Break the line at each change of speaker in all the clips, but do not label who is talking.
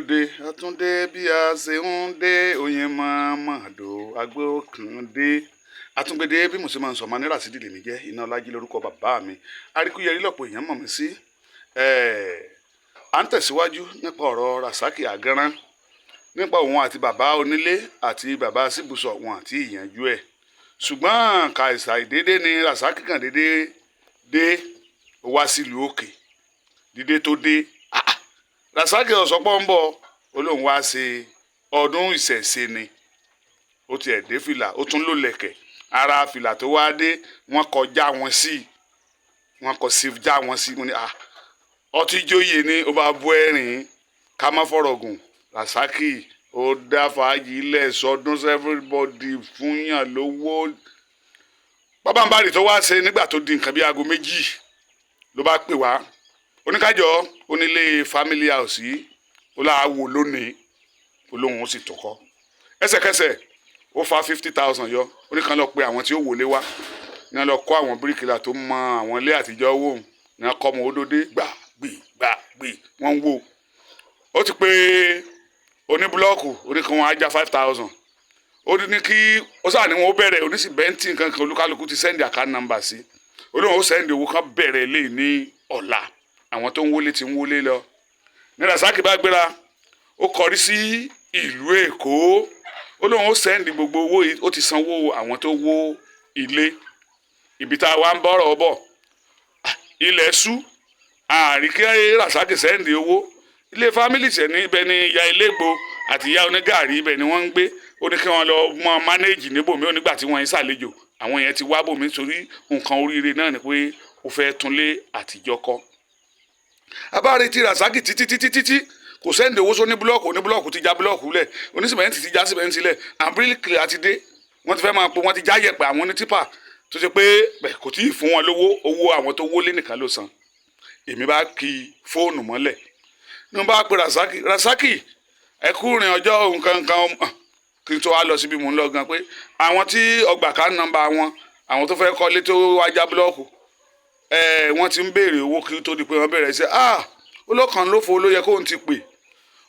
Dé àtúndé bí a ṣe ń dé oyin mọ́mọ́dò agbókàndé àtúngbèdè bí mo ṣe máa ń sọ ọmọ ní Rasidi lèmi jẹ́ iná ọlájí lórúkọ bàbá mi aríkúyẹrí lọ́pọ̀ èèyàn mọ̀ mí sí. À ń tẹ̀síwájú nípa ọ̀rọ̀ Rasaki Àgànràn, nípa òun àti bàbá onílé àti bàbá síbùsọ̀ wọn àti ìyànjú ẹ̀, ṣùgbọ́n kàìsà ìdédé ni Rasaki kàn dédé dé wá sílùú òkè. Dídé tó dé, Rasaki ọ̀sọ́pọ̀ ń bọ̀, ó lóun wá ṣe ọdún ìṣẹ̀ṣe ni. Ó tiẹ̀ dé fìlà, ó tún lò lẹ̀kẹ̀ ara fìlà tó wá dé, wọ́n kọjá wọn sí, wọ́n kọ sí já wọn sí. Mo ní ọtí jóyè ni ó bá bú ẹ̀rín. Ká má fọ̀rọ̀ gùn, Rasaki ó dá fàájì ilẹ̀ sọdún, everybody fún yàn lówó. Bábàǹbarì tó wá ṣe nígbà tó di nǹkan bí aago 2 ló bá pè wá oníkájọ onílé family house yìí, ó láà wò lónìí, olóhùn ó sì tún kọ́ ẹsẹ̀kẹsẹ̀. Ó fa 50,000 yọ, oníkan lọ pe àwọn tí ó wọlé wá ní wọ́n lọ kọ́ àwọn bíríkìlà tó mọ àwọn ilé àtijọ́ wò ní wọ́n kọ́ ọmọ odódé gbà gbì gbà gbì wọ́n ń wò. Ó ti pé oníbúlọ́ọ̀kù, oníkan wọn á já 5,000. Ó ní kí ó sáà ní wọn ó bẹ̀rẹ̀ onísìbẹ́ǹtì nǹkan kan. Olúkálukú ti send account number sí, olóhùn ó send owó kan bẹ̀rẹ̀ lé ní ọ̀la. Àwọn tó ń wọlé ti ń wọlé lọ ní Rasaki bá gbéra, ó kọrí sí ìlú Èkó. Ó lóun ó send gbogbo owó yìí, ó ti sanwó àwọn tó wó ilé. Ibi tá a wá ń bọ̀rọ̀ bọ̀, ilẹ̀ ṣú, àrí kí Rasaki send owó. Ilé family tẹ̀ ní ibẹ̀ ni ìyá ilégbò àti ìyá onígàrí, ibẹ̀ ni wọ́n ń gbé. Ó ní kí wọ́n lọ mọ manage níbòmí. Ó nígbà tí wọ́n ń ṣàlejò, àwọn yẹn ti wá bòmí, torí nǹkan oríire náà ni pé ó fẹ́ túnlé àtijọ́ kọ́. Abáre ti Rasaki títí títí títí, kò send owó sóní búlọ́ọ̀kù. Oní búlọ́ọ̀kù ti já búlọ́ọ̀kù lẹ̀, onísìmẹ́ǹtì ti já sìmẹ́ǹtì lẹ̀, àbíríkìlì àti dé, wọ́n ti fẹ́ máa po, wọ́n ti já yẹ̀pẹ̀, àwọn onítìpà tó ṣe pé bẹ́ẹ̀ kò tí ì fún wọn lówó. Owó àwọn tó wọlé nìkan ló san. Èmi bá kí fóònù mọ́lẹ̀ ní wọ́n bá pe Rasaki. Rasaki, ẹ kú rìn ọjọ́ nǹkan kan, kí n tó wá lọ síbi mò ń lọ gan, pé àwọn tí ọgbà ká nọ́mbà wọn, àwọn tó fẹ́ kọ́lé tó wá já búlọ́ọ̀kù, wọ́n ti ń béèrè owó kí tó di pé wọ́n bẹ̀rẹ̀ sí. Olókan ló fo ló yẹ kóun ti pè.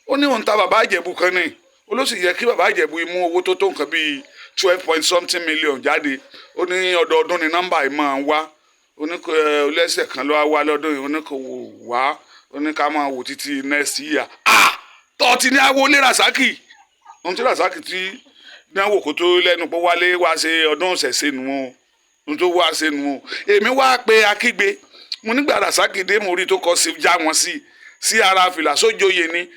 Ó ní òun ta bàbá Ìjẹ̀bú kan ní, ó ló sì yẹ kí bàbá Ìjẹ̀bú mú owó tó tó nǹkan bíi 12 point something million jáde. Ó ní ọdọọdún ni nọ́mbà yìí máa ń wá. Ó ní ọlẹ́sẹ̀ kan ló wá wá lọ́dún yìí. Ó ní kò wá, ó ní ká máa wò títí next year. Tọ́tí ní awolé Rasaki, ohun tí Rasaki ti dánwò kó tó lẹ́nu pé wálé wá ṣe ọdún ọ̀sẹ̀ṣẹ̀ nù ó, ohun tó wá ṣe nù ó. Èmi wá pé akígbe mo nígbà Rasaki dé, mo rí tó kọ sí já wọn sí ara fìlà sójoyè ni.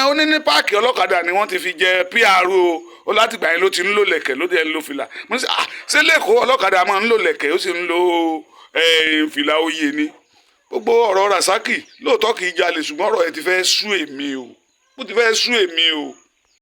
Ó ní ní páàkì ọlọ́kadà ni wọ́n ti fi jẹ pr o. Ó láti gbà yẹn ló ti ń lò lẹ̀kẹ̀, ló dẹ̀ ń lo fìlà. Mo ní ṣé lẹ́kọ̀ọ́ ọlọ́kadà máa ń lò lẹ̀kẹ̀, ó sì ń lo fìlà oyè ni. Gbogbo ọ̀rọ̀ Rasaki lóòótọ́ kì í jalè, ṣùgbọ́n ọ̀rọ̀ ẹ̀ ti fẹ́ sú èmi o, ó ti fẹ́ sú èmi o.